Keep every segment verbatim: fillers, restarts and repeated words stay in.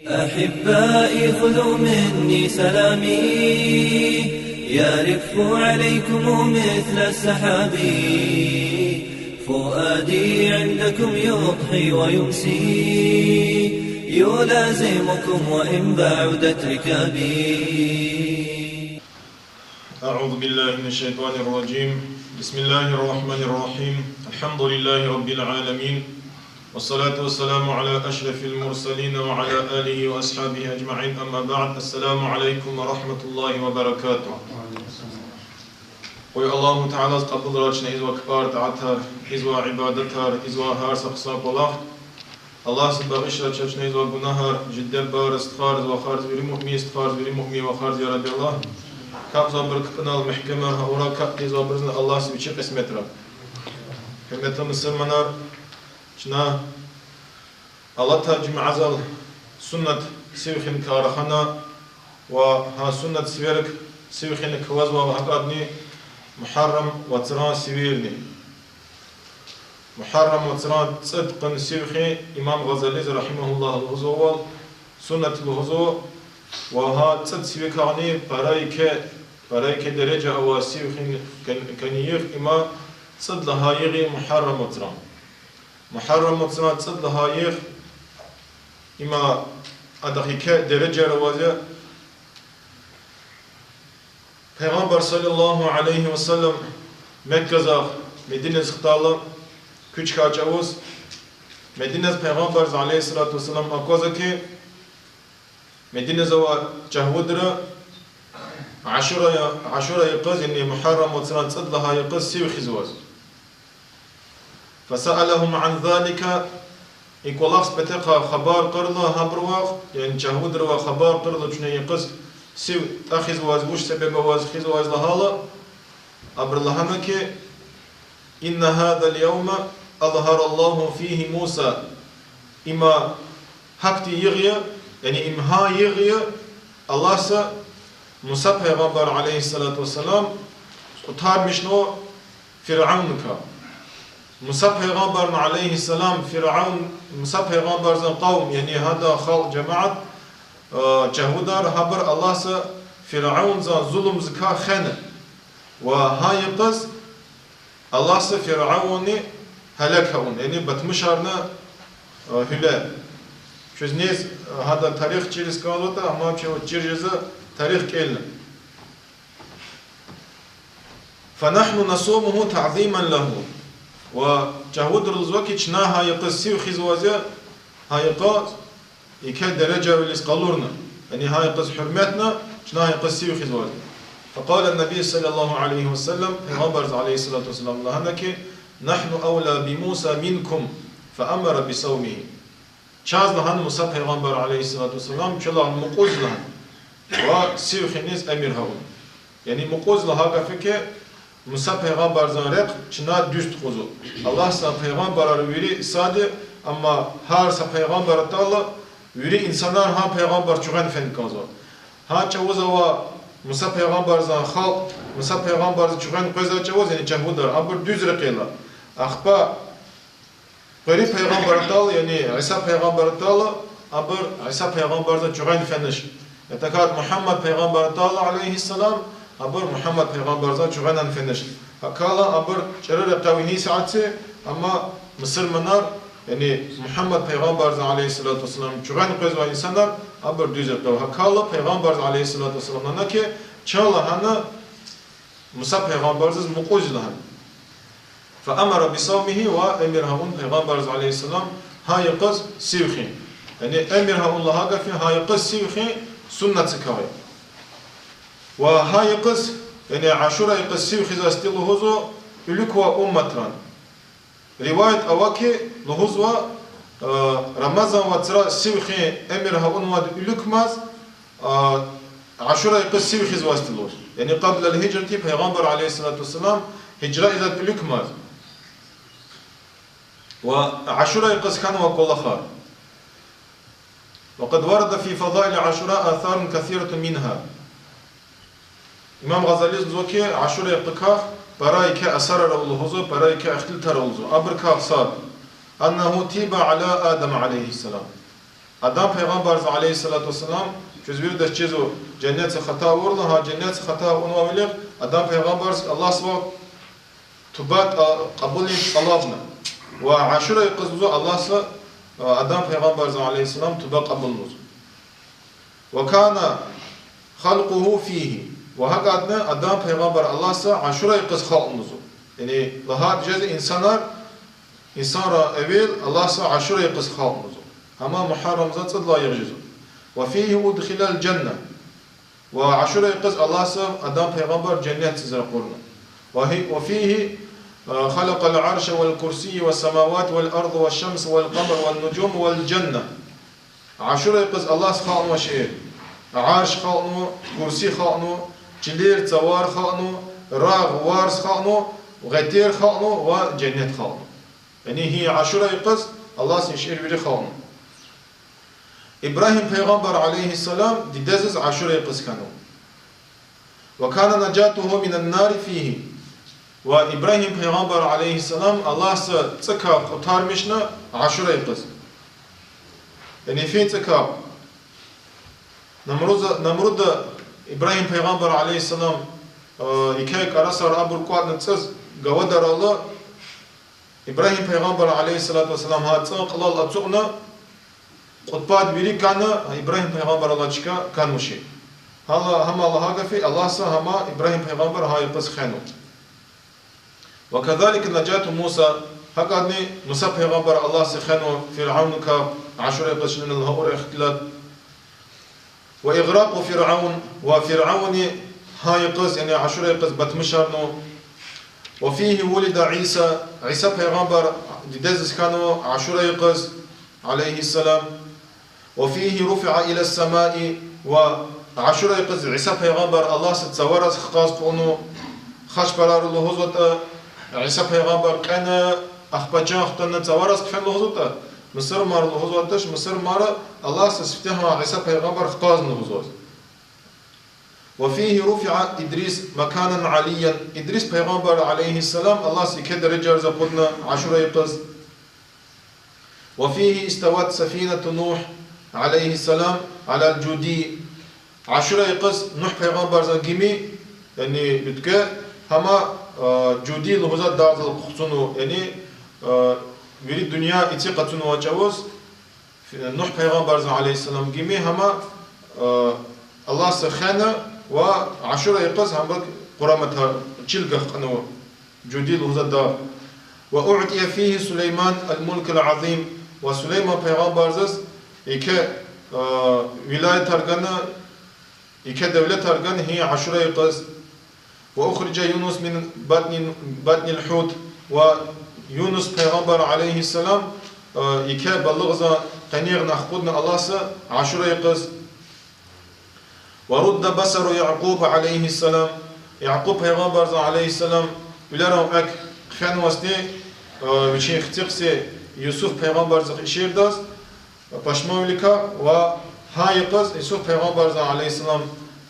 أحبائي خذوا مني سلامي، يرف عليكم مثل السحاب. فؤادي عندكم يضحي ويمسي، يلازمكم وإن بعدت ركابي. أعوذ بالله من الشيطان الرجيم. بسم الله الرحمن الرحيم. الحمد لله رب العالمين. والصلاة والسلام على أشرف المرسلين وعلى آله وأصحابه أجمعين. أما بعد. السلام عليكم ورحمة الله وبركاته. Къуй Аллагьу Таалади кьабулрай чна ийизвай кпӀар, тӀаатар, ийизвай ибадатар, ийизвай гьар са хъсан кӀвалах. Аллагьди багъишрай чна ийизвай гунагьар, жи диде-бубайриз, стхайриз, вахариз, вири муъмин стхайриз, вири муъмин вахариз, я Рабби Аллагь. КапӀзавайбур кпӀунал мягькемар, гьа авурай капӀ тийизвайбурузни Аллагьди вичи кьисметрай. Гьуьрметлу мусурманар, чна алатай жуьмядал суннат сив хуьникай рахана ва гьа суннат сивер, сив хуьник квазвай гьакӀадни Мугьаррам вацран сиверни. Мугьаррам вацран цӀуд къван сив хуьн имам Гъазалиди, رحمه الله, лугьузвайвал, суннат лугьузва, ва гьа цӀуд сивикайни пара еке, пара еке дережа авай сив хуьн кӀан-, кӀан ийиз, има цӀуд лагьай йигъ я Мугьаррам вацран. Мугьаррам вацран цӀуд лагьай йигъ, има адахъ еке дережаяр аваз я. Пайгъамбар صلى الله عليه وسلم Мекказай Мединадиз хтайла, куьч хьайи чӀавуз, Мединадиз Пайгъамбарди عليه الصلاة والسلام аквазва хьи, Мединадиз авай жагьудри Ашура, Ашура йикъаз, яни Мугьаррам вацран цӀуд лагьай йикъаз сив хуьзваз. فسألهم عن ذلك, и кӀвалахзин патахъай хабар кьурла гьабурувай, яни жагьудривай хабар кьурла, чна йикъаз сив тӀахьизвайди вуч себеб аваз хуьзвайди лагьайла, абуру лагьана хьи, إن هذا اليوم أظهر الله فيه موسى. Има гьахьтин йигъ я, яни им гьа йигъ я, Аллагьди Муса пайгъамбар عليه الصلاة والسلام кьутӀармишнава Фиръавнакай. Муса пайгъамбарни عليه السلام, Фиръавн, Муса пайгъамбарзан къавм, яни гьадан халкь, жамаат, э, жагьудар, гьабур Аллагьди Фиръавнзан зулумзикай хвена. Ва гьа йикъаз Аллагьди Фиръавнни гьалак авуна, яни батмушарна, э, гьуьле. Квез низ, э, гьадан тарих чириз кӀанзаватӀа, амма чун чир жезва тарих кӀелна. فنحن نصومه تعظيما له. Ва жагьудри лугьузва хьи, чна гьа йикъаз сив хуьзвайди я, гьа йикъаз еке дережавилиз къалурна, яни гьа йикъаз гьуьрметна, чна гьа йикъаз сив хуьзвайди я. فقال النبي صلى الله عليه وسلم, Пайгъамбарди عليه الصلاة والسلام лагьана хьи, نحن أولى بموسى منكم، فأمر بصومه. Чаз лагьана Муса пайгъамбар عليه الصلاة والسلام, чалай мукьув лагьана, ва сив хуьниз эмир авуна. Яни мукьув лагьай гаф хьи, Муса пайгъамбарзан рехъ чна дуьз тухузва. Аллагьдин пайгъамбарар вири сад я, амма гьар са пайгъамбар атайла, вири инсанар гьа пайгъамбар чуьгъвена фена кӀанзава. Гьа чӀавуз ава Муса пайгъамбарзан халкь, Муса пайгъамбарзан чуьгъвена къвезвай чӀавуз, яни жагьудар, абур дуьз рекье я. Ахпа къвери пайгъамбар атайла, яни Иса пайгъамбар атайла, абур Иса пайгъамбарзан чуьгъвена фенач. Я тахьайтӀа Мугьаммад пайгъамбар атайла, عليه السلام, абур Мугьаммад пайгъамбарзан чуьгъвена фенач. ГьакӀ хьайила абур чӀуру рекье авай нисятци, амма мусурманар, яни Мугьаммад пайгъамбарзан عليه الصلاة والسلام чуьгъвена къвезвай инсанар, абур дуьз рекье ава. ГьакӀ хьайила Пайгъамбарди عليه الصلاة والسلام лагьана хьи, чан лагьана Муса пайгъамбардиз мукьув лагьана. فأمر بصومه, ва эмир авуна Пайгъамбарди عليه السلام гьа йикъаз сив хуьн. Яни эмир авуна лагьай гаф я, гьа йикъаз сив хуьн суннатдикай я. Ва гьа йикъаз, яни Ашура йикъаз сив хуьзвайди лугьузва уьлуьквай умматран. Риваят ава хьи, лугьузва, э, Рамазан вацра сив хуьн эмир авунвайди уьлуькмаз, э, Ашура йикъаз сив хуьзвайди лугьуз. Яни قبل الهجرة, Пайгъамбар عليه الصلاة والسلام гьижра ийизвайди уьлуькмаз. Ва Ашура йикъаз хьанвай кӀвалахар. وقد ورد في فضائل عاشوراء آثار كثيرة منها. Имам Гъазалиди лугьузва хьи, Ашура йикъакай пара еке асарар ава лугьузва, пара еке ихтилатар ава лугьузва. Абурукай сад. أنه طيب على آدم عليه السلام. Адам пайгъамбарза, عليه الصلاة والسلام, чуьз виридаз чизва, женнетза хата авурла, гьа женнетза хата авунвайвилихъ Адам пайгъамбарза Аллагьза туба кьабулиз тӀалабна. Ва Ашура йикъаз лугьузва Аллагьза, Адам пайгъамбарза, عليه السلام, туба кьабулнаваз. وكان خلقه فيه. Ва гьакӀадни Адам пайгъамбар Аллагьза Ашура йикъаз халкьнавазва. Яни лагьайтӀа жезва инсанар, инсанрин эвел Аллагьза Ашура йикъаз халкьнавазва. Гьама Мугьаррамза цӀуд лагьай йикъа жезва. وفيه أدخل الجنة. Ва Ашура йикъаз Аллагьза Адам пайгъамбар женнетдиз ракъурна. وهي، وفيه، а, خلق العرش والكرسي والسماوات والأرض والشمس والقمر والنجوم والجنة. Ашура йикъаз Аллагьза халкьнава шейэр. Арш халкьнава, курси халкьнава, чилер, цавар халкьнава, рагъ, варз халкьнава, гъетер халкьнава ва женнет халкьнава. Яни гьи Ашура йикъаз Аллагьза и шейэр вири халкьнава. Ибрагьим пайгъамбар, عليه السلام, дидедиз Ашура йикъаз хьанва. وكان نجاته من النار فيه. Ва Ибрагьим пайгъамбар, عليه السلام, Аллагьза цӀакай къутармишна Ашура йикъаз. Яни фин цӀакай. Намруза-, Намруда Ибрагьим пайгъамбар, عليه السلام, а, еке кӀарасар абур кӀватӀна цӀуз гавадаралла, Ибрагьим пайгъамбар, عليه الصلاة والسلام, гьа цӀун кьалал ацукьна, кьуд пад вири кана, Ибрагьим пайгъамбар алай чка канвачир. Гьала, гьама лагьай гаф я, Аллагьза гьама Ибрагьим пайгъамбар гьа йикъаз хвенва. وكذلك نجاة موسى, гьакӀадни Муса пайгъамбар Аллагьза хвенва ФиргӀавнакай, Ашура йикъаз чна лагьай ихтилат. وإغراق فرعون, ва ФиргӀавни гьа йикъаз, яни Ашура йикъаз батмишарнава. وفيه ولد عيسى, Иса пайгъамбар дидедиз хьанва Ашура йикъаз, عليه السلام. وفيه رفع إلى السماء, ва Ашура йикъаз Иса пайгъамбар Аллагьза цавараз хкаж кьунва, хачпарар лугьузватӀа, Иса пайгъамбар кьена, ахпа чан хтана цавараз хъфена лугьузватӀа, мусурманри лугьузватӀа, мусурманри Аллагьза сифтегьан Иса пайгъамбар хкажна лугьузваз. وفيه رفع إدريس مكانا عليا, Идрис пайгъамбар, عليه السلام, Аллагьза еке дережайриз акъудна Ашура йикъаз. وفيه استوت سفينة نوح عليه السلام على الجودي. Ашура йикъаз Нугь пайгъамбарзан гими, яни луьткве, гьама, а, Жуди лугьузвай дагъдал хъуцунва, яни, а, вири дуьнья ици къачунвай чӀавуз, Нугь пайгъамбарзан, عليه السلام, гими гьама, а, Аллагьза хвена ва Ашура йикъаз гьам къураматар чилгахъ кьунва. Жуди лугьузвай дагъ. وأعطي فيه سليمان الملك العظيم, ва Сулейман пайгъамбарзаз еке, а, вилаятар гана, еке девлетар гана гьи Ашура йикъаз. وأخرج يونس من بطن، بطن الحوت, ва Юнус пайгъамбар, عليه السلام, а, еке балугъзан къенегъни ахкъудна Аллагьза Ашура йикъаз. ورد بصر يعقوب عليه السلام, Якьуб пайгъамбарзан, عليه السلام, вилеран экв хъфенвайди, а, вичин хцихъ Юсуф пайгъамбардихъ иширдаз, пашманвиликай, ва гьа йикъаз Юсуф пайгъамбарзан, عليه السلام,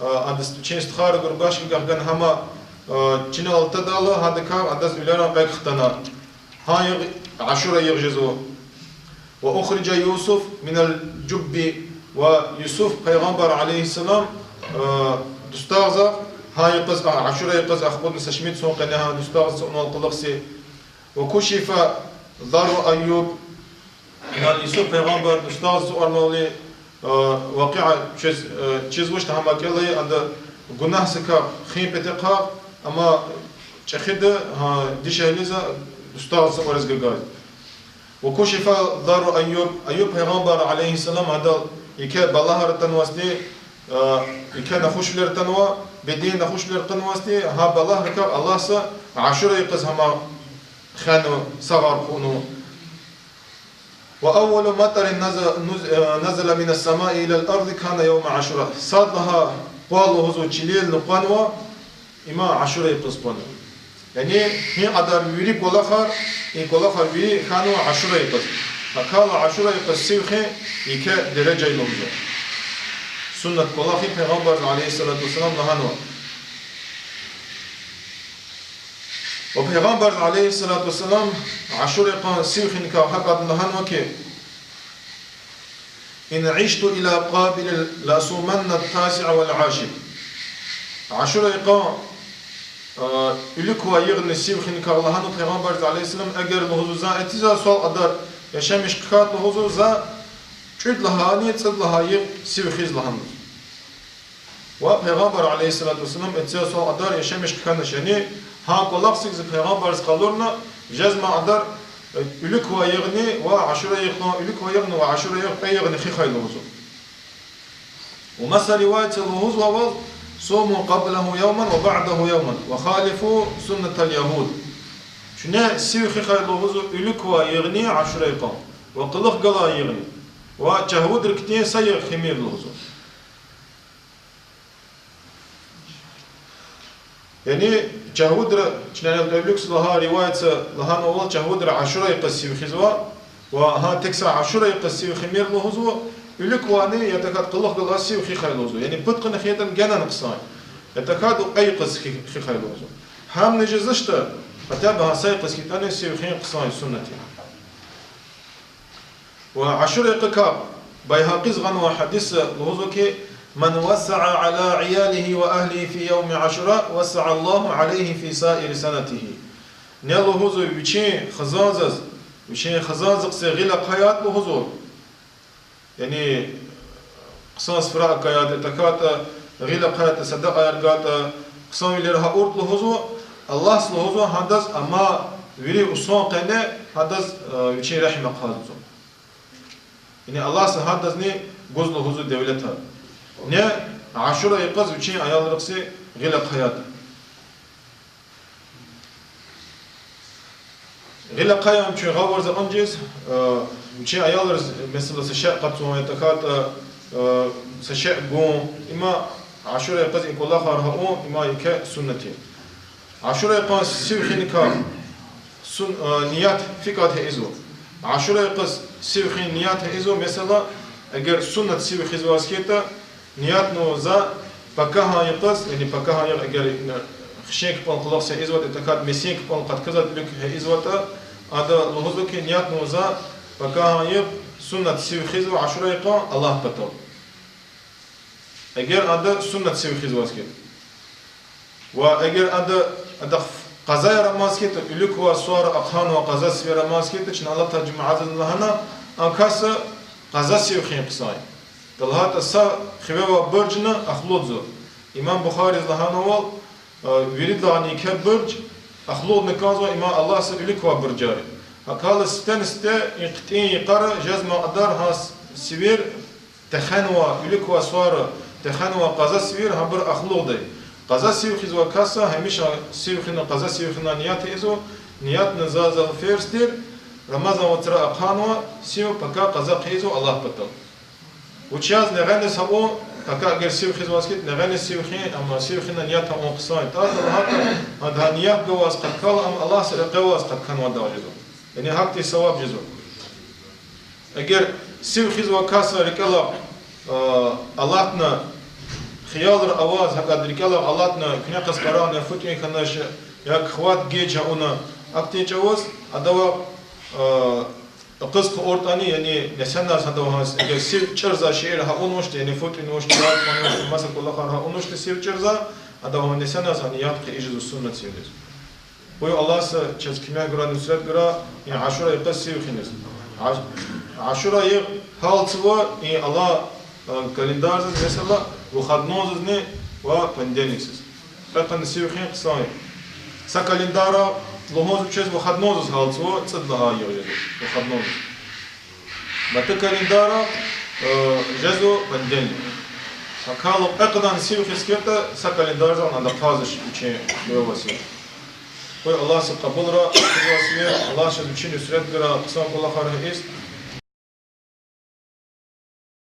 а, адаз вичин стхайрин гурбашкигахъ гана гьама, а, чина алтадайла, гьадакай адаз вилеран экв хтана. Гьа йикъ Ашура йикъ жезва. وأخرج يوسف من الجب, ва Юсуф пайгъамбар, عليه السلام, а, дустагъзахъ, гьа йикъаз, а, Ашура йикъаз ахкъудна са шумуд йисан къене гьа дустагъзахъ цӀугъарнавай кьулухъди. وكشف ضر أيوب, яни Юсуф пайгъамбар дустагъзахъ цӀугъарнавайвал, а, вакъиа чиз, а, чизвачтӀа гьама кӀелай, ада гунагьзакай хуьн патахъай, амма чӀехида, гьа, дишегьлиди дустагъзахъ цӀугъариз гвай. وكشف ضر أيوب, Айюб пайгъамбар, عليه السلام, гьадал еке балагьар атанвайди, а, еке нахушвилер атанва, беден нахушвилер атанвайди, гьа балагьрикай Аллагьза Ашура йикъаз гьама хвенва, сагъар хъувунва. وأول مطر نزل، نز-، آه، نزل من السماء إلى الأرض كان يوم عاشوراء. Сад лагьай къвал лугьузва чилел къванва, има Ашура йикъаз къванва. Яни гьи кьадар вири кӀвалахар, и кӀвалахар вири хьанва Ашура йикъаз. Акала Ашура йикъаз сив хуьн еке дережа я лугьузва. Суннат кӀвалах я, Пайгъамбарза, عليه الصلاة والسلام, лагьанва. Ва Пайгъамбарза, عليه الصلاة والسلام, Ашура йикъан сив хуьникай гьакӀ лагьанва хьи, إن عشت إلى قابيل لأصومن التاسع والعاشر. Ашура йикъан, а, уьлуьк квай йигъни сив хуьникай лагьана Пайгъамбарза عليه السلام, эгер лугьузва за эцигзавай суал кьадар яшамиш хъхьайтӀа лугьузва, за кӀуьд лагьайни цӀуд лагьай йигъ сив хуьз лагьана. Ва Пайгъамбар عليه الصلاة والسلام эцигзавай суал кьадар яшамиш хъхьанач, яни гьа кӀвалахдиз Пайгъамбарза къалурна, жезмай кьадар, э, уьлуьк квай йигъни ва Ашура йикъан, уьлуьк квай йигъни ва Ашура йигъ, кьве йигъни хуьхай лугьузва. Ва маса риваятда лугьузва ваз: صوموا قبله يوما وبعده يوما وخالفوا سنة اليهود. Чуьне сив хуьхай лугьузва уьлуьк квай йигъни Ашура йикъан ва кьулухъ галай йигъни, ва чагьвудра хьтин са йигъ хуьмир лугьузва. Яни чагьвудра, чна уьлуьк лагьай риваятда лагьанвайвал, чагьвудра Ашура йикъаз сив хуьзва, ва гьа тек са Ашура йикъаз сив хуьмир лугьузва, уьлуьк квайни я тахьайтӀа кьулухъ галай сив хуьхай лугьузва. Яни пуд къене хьайитӀани генани хъсан я. Я тахьайтӀа кьве йикъаз хуьх-, хуьхай лугьузва. Гьамни жезвачтӀа, хотя бы гьа са йикъаз хьайитӀани сив хуьн хъсан я, суннат я. Ва Ашура йикъакай Байгьакъиз гъанвай гьадисда лугьузва хьи: من وسع على عياله وأهله في يوم عاشوراء وسع الله عليه في سائر سنته. Ни лугьузва вичин хизандиз, вичин хизандихъ гъил ахъаяйтӀа лугьузва, яни хъсан суфра акъаяйтӀа, я тахьайтӀа гъил ахъаяйтӀа, садакьаяр гайтӀа, хъсанвилер гьа авуртӀа лугьузва, Аллагьди лугьузва гьадаз амай вири усун къене гьадаз, э, вичин регьим ахъайзава. Яни Аллагьди гьадазни гузва лугьузва девлетар, ни Ашура йикъаз вичин аялрихъ гъил ахъаяйтӀа. Гъил ахъая чун гъавурда акьунжиз, э, вичин аялриз, месела, са шей къачун, я тахьайтӀа, э, са шей гун, има Ашура йикъаз и кӀвалахар авун, има еке суннат я. Ашура йикъан сив хуьникай сун-, э, ният фикӀад гьа ийизва. Ашура йикъаз сив хуьн ният гьа ийизва, месела, эгер суннат сив хуьзваз хьайитӀа, ниятнава за пакагьан йикъаз, яни пакагьан йикъаз эгер хишин кпӀун кьулухъ са ийизватӀа, я тахьайтӀа месин кпӀун къатказватӀа, уьлуьк гьа ийизватӀа, ада лугьузва хьи, ниятнава за пакагьан йикъаз суннат сив хуьзва Ашура йикъан Аллагь патал, эгер ада суннат сив хуьзваз хьайитӀа. Ва эгер ада, адахъ къазаяр амаз хьайитӀа, уьлуьк квай сувариз ахъанвай къаза сивер амаз хьайитӀа, чна алатай жуьмядиз лагьана, а каса къаза сив хуьн хъсан я. ТӀа лагьайтӀа са хиве авай буржни ахлудзава. Имам Бухариз лагьанвайвал, э, виридалайни еке бурж ахлудна кӀанзава, има Аллагьдин уьлуьк квай буржар я. ГьакӀ хьайила сифтени-сифте и хъуьтӀуьн йикъара жезмай кьадар гьа с-, сивер тахьанвай, уьлуьк квай сувариз тахьанвай къаза сивер гьабур ахлудай. Къаза сив хуьзвай каса гьамиша сив хуьна, къаза сив хуьна ният ийизва, ниятна за, зал ферз тир, Рамазан вацра ахъанвай сив пака къаза хъийизва Аллагь патал. Вучиз? Негъаниз гьа авун, пака эгер сив хуьзваз хьайитӀа, негъаниз сив хуьн, амма сив хуьна ният авун хъсан я. ТӀа лагьайтӀа, ада гьа ният гваз къаткайла, ам Аллагьдин рекье аваз къатканвайдал жезва. Яни гьахьтин саваб жезва. Эгер сив хуьзвай каса рикӀелай, э, алатна, хиялра аваз, гьакӀ ада рикӀелай алатна, куьне къаскъарагъна, фу тӀуьн хьанач, я квахьна геж авуна, ахьтин чӀавуз адавай, э, къуз хъувуртӀани, яни несеназ гьадав гьас, эгер сив чӀурзавай шейэр гьа авунвачтӀа, яни фу тӀуьнвачтӀа, я квахьнавачтӀа, маса кӀвалахар гьа авунвачтӀа сив чӀурзавай, адав гьа несеназ гьа ният хъийиз жезва суннат сивдиз. Къуй Аллагьди чаз куьмек гурай, нусрет гурай и Ашура йикъаз сив хуьниз. Аш-, Ашура йикъ гьалтзава и алай, э, календарзиз, месела, выходнойзизни ва понедельникзиз. Кьве къене сив хуьн хъсан я. Са календарда лугьузва чаз выходнойзиз гьалтзава, цӀуд лагьай йикъ жезва выходнойзиз. Бата календарда, э, жезва понедельник. ГьакӀ хьайила кьве къене сив хуьз хьайитӀа, са календарзиз ада хъвазвач вичин хиве авай сив. Къуй Аллагьди кьабулрай, Аллагьди чаз вичин нусрет гурай, хъсан кӀвалахар ийиз.